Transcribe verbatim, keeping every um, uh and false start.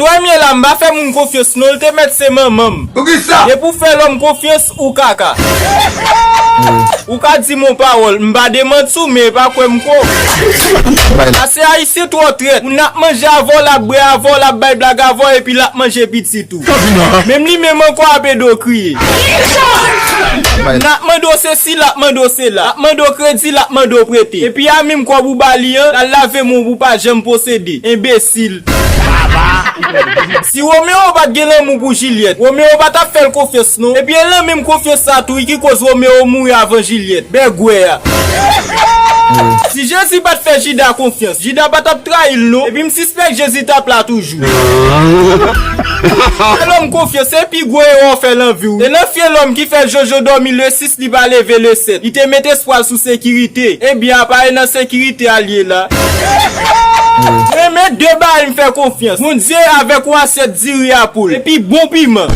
Premye la, m pa fè moun konfyans non, l te mèt se manman m. Poukisa? Depi w fè lòm konfyans, ou kaka. Ou ka di m yon pawòl, m pa demanti w, men e pa kwè m kwè w. Pase Ayisyen twò trèt. Moun ap manje avè w, l ap bwè avè w, l ap bay blag avè w, epi l ap manje pitit ou. Menm li menm ankò ap ede w kriye. L ap mande w sesi, l ap mande w sela. L ap mande w kredi, l ap mande w prete. Epi a menm kòb ou ba li an, l al lave men w pou w pa janm posede. Enbesil. Si Romeo pa t gen lanmou pou Jilyèt, Romeo pa t ap fè l konfyans non. Epi e lan menm konfyans sa tou wi ki koz Romeo mouri avan Jilyèt. Bègwè a. Si Jezi pa t fè Jida konfyans, Jida pa t ap trayi l non. Epi m sispèk Jezi t ap la toujou. Fè lòm konfyans, se pi gwo erè w fè nan vi w. E nan fye lòm ki fè Jojo dòmi le sis, li pa leve le sèt. Li te met espwa l sou sekirite. Ebyen, apa e nan sekirite a l ye la. Renmen de bagay m fè konfyans. Bondye avèk yon asyèt diri a poul. Epi bon piman.